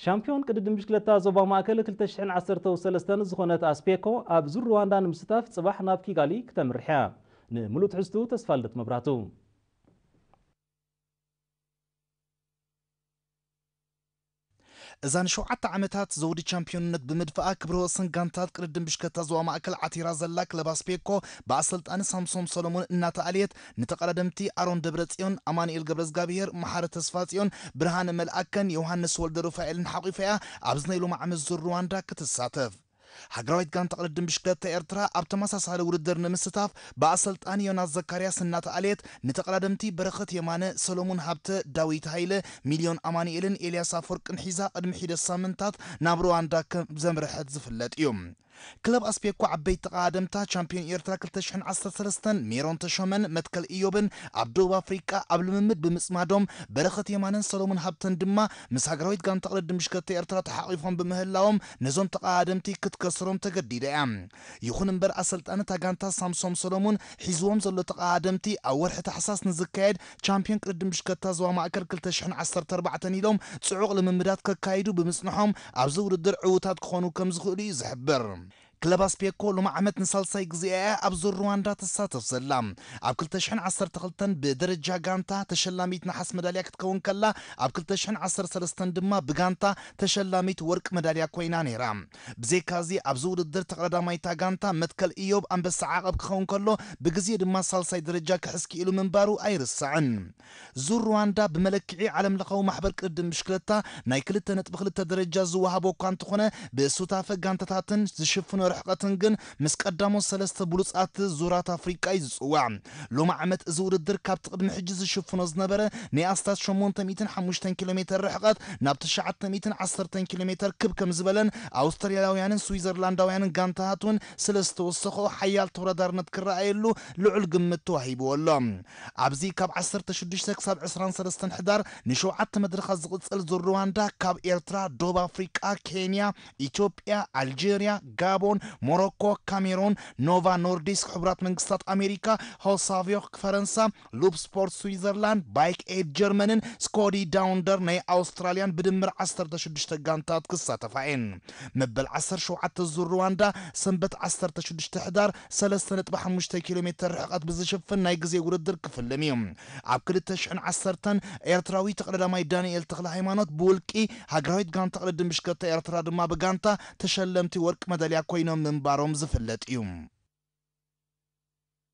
ሻምፒዮን ቅድድም ብሽክለታ ዞባ ማእከል ክልተ ሽሕን ዓሰርተው ሰለስተን ዝኾነት ኣስፔኮ ኣብ ዙር ሩዋንዳ ንምስታፍ ጽባሕ ናብ ኪጋሊ ክተምርሕ እያ። ንምሉእ ትሕዝቱ ተስፋልደት መብራህቱ። እዛ ንሸውዓተ ዓመታት ዘውዲ ቻምፒዮንነት ብምድፋኣ ክብረ ወሰን ጋንታት ቅድድም ብሽክለታ ዞባ ማእከል ዓቲራ ዘላ ክለብ ኣስፔኮ ብኣሰልጣኒ ሳምሶም ሰሎሞን እናተኣልየት ንተቐዳደምቲ ኣሮን ደብረጽዮን፣ ኣማኑኤል ገብረዝጋብሄር፣ መሓሪ ተስፋጽዮን፣ ብርሃነ መልኣከን ዮሃንስ ወልደ ሩፋኤልን ሓቒፋ እያ ኣብዚ ናይ ሎሚ ዓመት ዙር ሩዋንዳ ክትሳተፍ። ሃገራዊት ጋንታ ቅድድም ብሽክለታ ኤርትራ ኣብ ተመሳሳሊ ውድድር ንምስታፍ ብኣሰልጣኒ ዮናስ ዘካርያስ እናተኣልየት ንተቐዳደምቲ በረኸት የማነ፣ ሰሎሙን ሃብተ፣ ዳዊት ሃይለ፣ ሚልዮን ኣማኑኤልን ኤልያስ ኣፈወርቅን ሒዛ ቅድሚ ሒደት ሳምንታት ናብ ሩዋንዳ ከም ዘምርሐት ዝፍለጥ እዩ። ክለብ ኣስፔኮ ዓበይቲ ተቐዳደምታ ቻምፒዮን ኤርትራ ክልተ ሽሕን ዓሰርተ ሰለስተን ሜሮን ተሾመን መትከል ኢዮብን ኣብ ደቡብ ኣፍሪቃ ኣብ ልምምድ ብምጽማዶም በረኸት የማነን ሰሎሙን ሃብተን ድማ ምስ ሃገራዊት ጋንታ ቅድድም ብሽክለታ ኤርትራ ተሓቒፎም ብምህላዎም ነዞም ተቐዳደምቲ ክትከስሮም ተገዲዳ እያ። ይኹን እምበር ኣሰልጣኒ እታ ጋንታ ሳምሶም ሰሎሙን ሒዝዎም ዘሎ ተቐዳደምቲ ኣብ ወርሒ ታሕሳስ ንዝካየድ ቻምፒዮን ቅድድም ብሽክለታ ዞባ ማእከል ክልተ ሽሕን ዓሰርተ ኣርባዕተን ኢሎም ጽዑቕ ልምምዳት ከካይዱ ብምጽንሖም ኣብዚ ውድድር ዕዉታት ክኾኑ ከም ዝኽእሉ እዩ ዝሕብር። ክለብ ኣስፔኮ ሎሚ ዓመት ንሳልሳይ ግዜ እያ ኣብ ዙር ሩዋንዳ ትሳተፍ ዘላ። ኣብ ክልተ ሽሕን ዓሰርተ ክልተን ብደረጃ ጋንታ ተሸላሚት ነሓስ መዳልያ ክትከውን ከላ፣ ኣብ ክልተ ሽሕን ዓሰርተ ሰለስተን ድማ ብጋንታ ተሸላሚት ወርቂ መዳልያ ኮይና ነይራ። ብዘይካዚ ኣብዚ ውድድር ተቐዳዳማይታ ጋንታ መትከል ኢዮብ ኣንበሳ ዓቐብ ክኸውን ከሎ፣ ብግዜ ድማ ሳልሳይ ደረጃ ክሕዝ ክኢሉ ምንባሩ ኣይርሳዕን። ዙር ሩዋንዳ ብመለክዒ ዓለምለኻዊ ማሕበር ቅድድም ብሽክለታ ናይ ክልተ ነጥቢ ክልተ ደረጃ ዝወሃቦ እኳ እንተኾነ፣ ብሱታፈ ጋንታታትን ዝሽፍኖ ርሕቀትን ግን ምስ ቀዳሞት ሰለስተ ብሉጻት ዙራት ኣፍሪቃ እዩ ዝጽዋዕ። ሎሚ ዓመት እዚ ውድድር ካብቲ ቅድሚ ሕጂ ዝሽፍኖ ዝነበረ ናይ ኣስታት ሸሞንተ ሚእትን ሓሙሽተን ኪሎ ሜተር ርሕቀት ናብ ትሽዓተ ሚእትን ዓሰርተን ኪሎ ሜተር ክብ ከም ዝበለን ኣውስትራልያውያንን ስዊዘርላንዳውያንን ጋንታታት እውን ስለ ዝተወሰኸኦ ሓያል ተወዳዳርነት ክረኣየሉ ልዑል ግምት ተዋሂብዎ ኣሎ። ኣብዚ ካብ ዓሰርተ ሽዱሽተ ክሳብ ዕስራን ሰለስተን ሕዳር ንሸውዓተ መድረኻት ዝቕጽል ዙር ሩዋንዳ ካብ ኤርትራ፣ ደቡብ ኣፍሪቃ፣ ኬንያ፣ ኢትዮጵያ፣ ኣልጀርያ፣ ጋቦን፣ ሞሮኮ፣ ካሜሮን፣ ኖቫ ኖርዲስክ ሕቡራት መንግስታት ኣሜሪካ፣ ሆሳቪዮክ ፈረንሳ፣ ሉፕ ስፖርት ስዊዘርላንድ፣ ባይክ ኤድ ጀርመንን ስኮዲ ዳውንደር ናይ ኣውስትራልያን ብድምር ዓሰርተ ሽዱሽተ ጋንታት ክሳተፋ እየን። መበል ዓሰርተ ሸውዓተ ዙር ሩዋንዳ ሰንበት ዓሰርተ ሽዱሽተ ሕዳር ሰለስተ ነጥቢ ሓሙሽተ ኪሎ ሜተር ርሕቀት ብዝሽፍን ናይ ግዜ ውድድር ክፍልም እዩ። ኣብ ክልተ ሽሕን ዓሰርተን ኤርትራዊ ተቐዳዳማይ ዳንኤል ተኽለ ሃይማኖት ብውልቂ፣ ሃገራዊት ጋንታ ቅድድም ብሽክለታ ኤርትራ ድማ ብጋንታ ተሸለምቲ ወርቂ መዳልያ ኮይኖም ምንባሮም ዝፍለጥ እዩ።